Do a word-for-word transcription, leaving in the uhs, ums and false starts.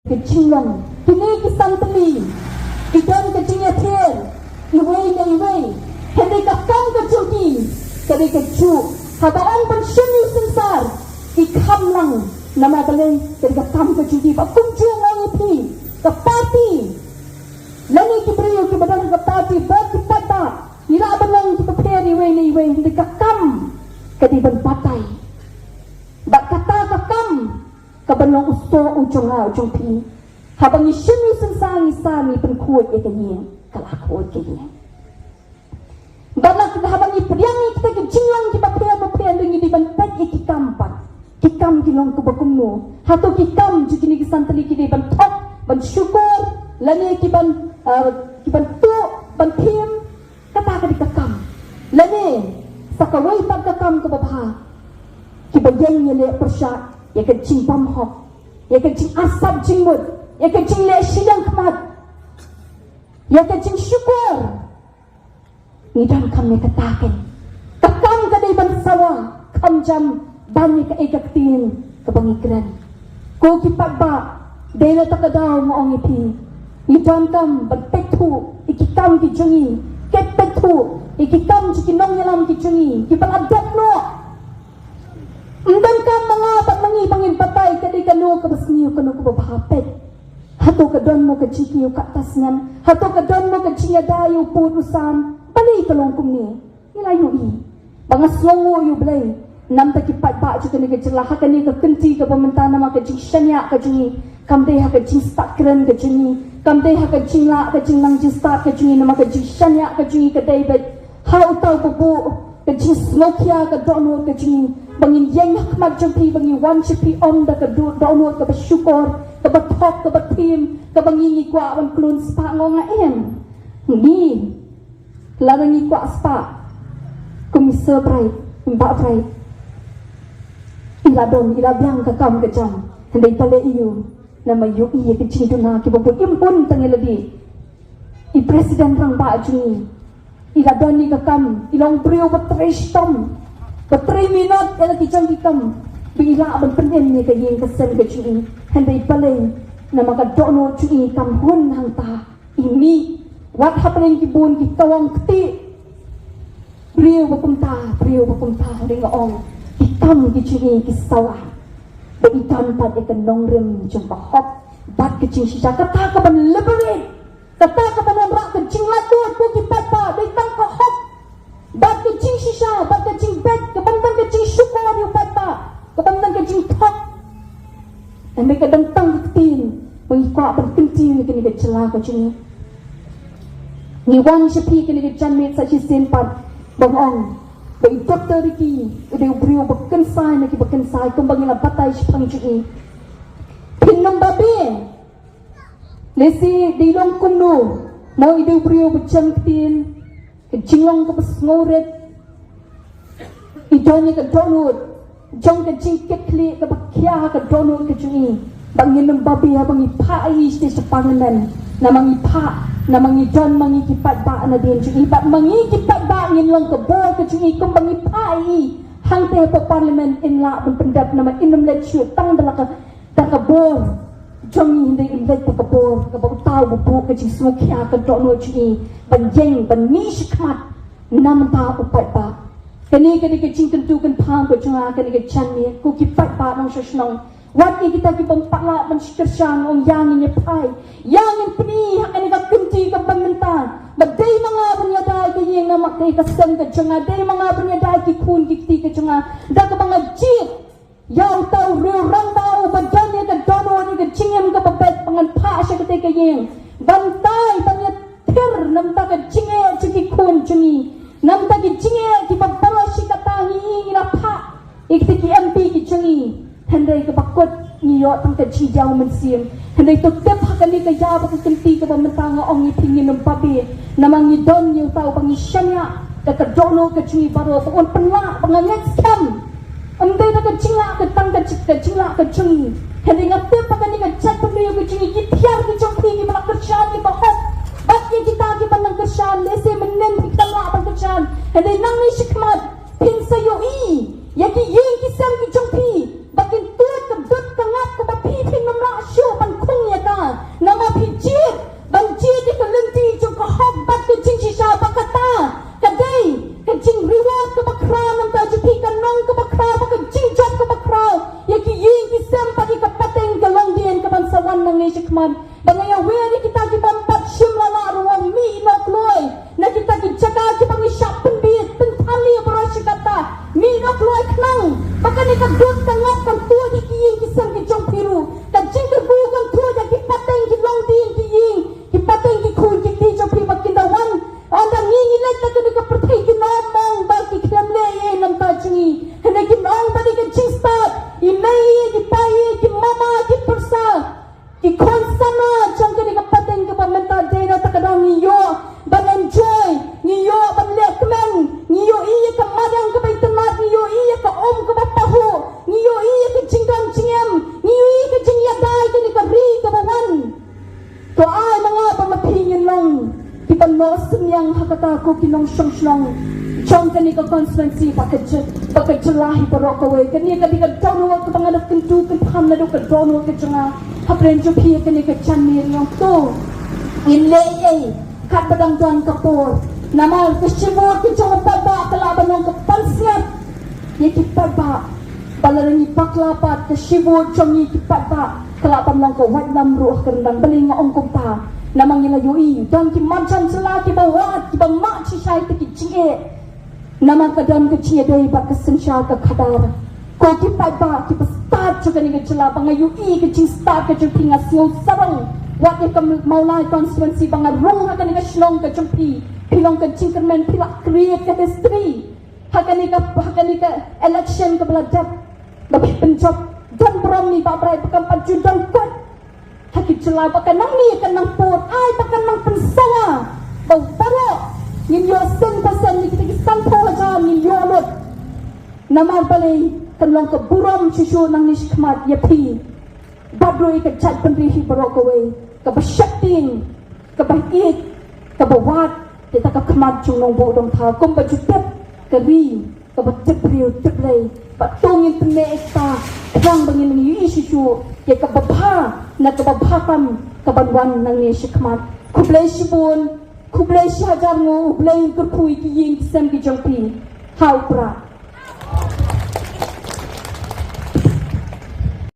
Ka jinglong, kine ki san tylli ki don ka jingïathiar iwei na iwei. Hynrei ka kam ka jong ki ka dei kajuh. Haba ong ban shim ïa u synsar, ki kham lang. Namar balei? Ka dei ka kam ka jong ki. Ba kumjuh nga ong ïa phi, ka party lane ki briew kiba don ha ka party bad ki paidbah, ngi lah ban long kiba pher iwei na iwei, hynrei ka kam ka dei ban batai. Bad kata ka kam ka ban long u soh u jong nga u jong phi. Haba ngi shim ïa u synsar, ngi san, ngi pynkhuid ïa ka ïing, ka la khuid ka ïing. Bad na ka, haba ngi pdiang ïa kita ki jinglong kiba pher bapher, ngi dei ban peit ïa ki kam pat. Ki kam ki long kaba kumno? Hato ki kam jong kine ki san tylli ki dei ban thok, ban shukor, lane ki ban, eh, ki ban tuh, ban thim? Kata ka dei ka kam. Lane sa kawei pat ka kam kaba bha, kiba ïeng ïaleh pyrshah ïa ka jingbymhok, ïa ka jingarsap jingmut, ïa ka jingleh shiliang khmat, ïa ka jingshukor. Ngi donkam ïa kata keiñ. Ka kam ka dei ban sawa, khamtam ban ïa kaei ka ktien kaba ngi kren. Ko ki paidbah, dei na kata ka daw nga ong ïa phi, ngi donkam ban peit thuh ïa ki kam ki jong ngi, peit thuh ïa ki kam jong ki nongïalam ki jong ngi kiba la dep noh. Ym donkam ma nga bad ma ngi ba ngin batai ka dei kano kaba sniew, kano kaba bha. Peit, hato ka don mo ka jingkiew katta snem? Hato ka don mo ka jingïada ïa u pud u sam? Balei ka long kumne? Ngi la ïohi. Ba nga sngewnguh ïa U Blei, namar ki paidbah jong kane ka jylla ha kane ka kynti kaba mynta, namar ka jingshaniah ka jong ngi, kam dei ha ka jingstad kren ka jong ngi, kam dei ha ka jinglah ka jinglang jingstad ka jong ngi, namar ka jingshaniah ka jong ngi ka dei beit ha uta uba buh ka jingsngewkhia, ka dohnud ka jong ngi, ba ngin ïeng ha khmat jong phi, ba ngi wan sha phi ym da ka doh-, dohnud kaba shukor, kaba thok, kaba thim, kaba ngi, ngi kwah ban khlun spah. Nga ong em. Ngi, lada ngi kwah spah, kum i Sir Bright, i Bah Bright, i la don, i la biang ka kam ka jam. Hynrei balei ïa u? Namar ïohi ïa ka jingduna kiba bun. Im bun tang ïa lade. I President Rangbah jong ngi, i la don ïa ka kam, i long briew ba trei shitom, ba trei minot ïa la ki jong ki kam, ba i lah ban pynim ïa ka ïing ka sem ka jong i. Hynrei balei? Namar ka dohnud jong i kam hun hangta. I mih, wat hapdeng ki bun ki kawang kti, briew ba kumta, briew ba kumta. Hynrei nga ong, ki kam ki jong i ki sawa. Ba i don pat ïa ka nongrim jingbahok bad ka jingshisha, kata ka ban liberate, kata ka ban wanrah ka jinglaitluid. Ko ki paidbah, dei tang ka hok bad ka jingshisha bad ka jingbeit, ka ban don ka jingshukor ïa u paidbah, ka ban don ka jingthok. Hynrei ka don tang ka ktien ba ngi kwah ban kyntiew ïa kane ka jylla ka jong ngi. Ngi wan sha phi kane ka janmiet sa shisien pat ban ong ba i Doktor Ricky u dei u briew ba kynsai na kiba kynsai, kumba ngi la batai shaphang jong i. Phin nym babe, lehse dei long kumno, mo i dei u briew ba jem ktien, ka jinglong kaba sngewrit, i don ïa ka dohnud jong ka jingkitkhlieh kaba khia ha ka dohnud ka jong i. Ba ngin nym babe haba ngi phah ïa i sha Parliament. Namar ngi phah, namar ngi don ma ngi ki paidbah nadien jong i, bad ma ngi ki paidbah ngin long ka bor ka jong i kumba ngi phah ïa i hangtei ha Parliament, in lah ban pyndep, namar in nym leit shuh tang da la ka da ka bor jong i, hynrei in leit da ka bor kaba uta uba buh ka jingsngewkhia, ka dohnud jong i ban ïeng ban mih shakhmat na bynta u paidbah. Kane ka dei ka jingkyntu kynpham ka jong nga kane ka janmiet, ko ki paidbah nongshong shnong. Wat ïa kita ki bym pat lah ban kyrshan, ong ïa ngin ïa phai, ïa ngin pyni ha kane ka kynti kaba mynta ba dei ma nga ban ïada ïa ka ïing, namar ka dei ka sem ka jong nga, dei ma nga ban ïada ïa ki khun ki kti ka jong nga, da kaba nga jied ïa uta u riew rangbah uba don ïa ka dohnud, ïa ka jingim kaba beit, ba ngan phah sha katei ka ïing ban tai ban ïathir na bynta ka jingeh jong ki khun jong ngi, na bynta ki jingeh kiba baroh shi katta. Ngi, ngi la phah ïa kitei ki M P ki jong ngi, hynrei kaba kut ngi ïoh tang ka jingïaw mynsiem. Hynrei to tip ha kane ka ïa ba ka kynti kaba mynta, nga ong ïa phi, ngin nym babe, namar ngi don ïa uta uba ngi shaniah da ka dohnud ka jong ngi baroh, ba un pynlah ba nga ngeit skhem. Ym dei da ka jinglah ka tang ka jing, ka jinglah ka jong ngi. Hynrei nga tip ba kane ka jaitbynriew ka jong ngi, ki tiar ki jong phi kiba la kyrshan, kiba hok, bad ïa kita kiba nang kyrshan, lehse mynnin phi khlem lah ban kyrshan, hynrei nangne shakhmat phin sa ïohi ïa ki ïing ki sem ki jong phi ba kin tuid ka dud ka ngap, kaba phi phin nym lah shuh ban khung ïa Namar phi jied ban jied ïa ka lynti jong ka hok bad ka jingshisha, ba kata ka dei ka jingreward kaba khraw na ka bynta jong phi, ka nong kaba khraw bad ka jingjop kaba khraw ïa ki ïing ki sem bad ïa ka pateng ka longdien kaban sa wan nangne shakhmat. Ba nga ïawer ïa kita ki bym pat shim la lah ruh, mih noh kloi na kita ki jaka kiba ngi shah pynbieit, pynthymmai baroh shi katta. Mih noh kloi khnang ba kane ka dud ka ngop kan tuid ïa ki ïing ki sem ki jong phi ruh, ka jingkyrkhu kan tuid ïa ki pateng ki longdien ki ïing, ki pateng ki khun ki kti jong phi ba kin da wan. Ynda ngi ngi leit na kane ka pyrthei kin ym ong ba ki khlem leh ei ei na ka bynta jong ngi. Hynrei kin ong ba dei ka jingstad, i mei ei ei, ki pa ei ei, ki mama, ki pyrsa, ki khun samla jong kane ka pateng kaba mynta dei na kata ka daw ngi ïoh ban enjoy, ngi ïoh ban leh kmen, ngi ïohi ïa ka mariang kaba itynnad, ngi ïohi ïa ka um kaba pahuh, ngi ïohi ïa ka jingdon jingem, ngi ïohi ïa ka jingïadei kane ka ri kaba wan. To ai ma nga bad ma phi ngin long kiba noh synñiang ha kata, ko ki nongshong shnong jong kane ka constituency bad ka jy-, bad ka jylla hi baroh kawei. Kane ka dei ka download kaba nga da kyntu kynpham naduh ka download ka jong nga hapdeng jong phi ha kane ka janmiet. Ong to ngin leh ei ei katba dang don ka por. Namar ka shi vote ka jong u paidbah ka lah ban long ka pansngiat ïa ki paidbah. Ba lada ngi bakla pat, ka shi vote jong ngi ki paidbah ka lah ban long ka waitlam ruh ha ka ryndang. Balei nga ong kumta? Namar ngi la ïohi don ki marjan jylla kiba wad, kiba mad shisha ïa kita ki jingeh. Namar ka don ka jingïadei bad ka synshar ka khadar. Ko ki paidbah kiba stad jong kane ka jylla, ba nga ïohi ka jingstad ka jong phi, nga sngew sarong. Wat ïa ka Mawlai constituency ba nga rung ha kane ka shnong ka jong phi, phi long ka jingkyrmen, phi la create ka history ha kane ka, ha kane ka election kaba la dep. Ba phi pynjop, don burom ngi ba brai ba kam pat ju don kot ha ki jylla. Ba kan nang mih kan nang pud, ai ba kan nang pynsawa ba baroh ngin ïoh sien ba sien, ïa kita ki sanphew hajar ngin ïoh lut. Namar balei? Kan long ka burom shuh shuh nangne shakhmat ïa phi bad ruh ïa ka jaitbynriew hi baroh kawei, kaba sheptieng, kaba ïeit, kaba wad ïa ka khmat jong u nongbuh dongthaw kumba ju tip ka ri, kaba tip briew tip Blei. Bad to ngin pynneh ïa kata khnang ba ngin ïohi shuh shuh ïa kaba bha na kaba bha tam kaban wan nangne shakhmat. Khublei shibun, khublei shihajar nguh, U Blei un kyrkhu ïa ki ïing ki sem ki jong phi. Ha u Prah.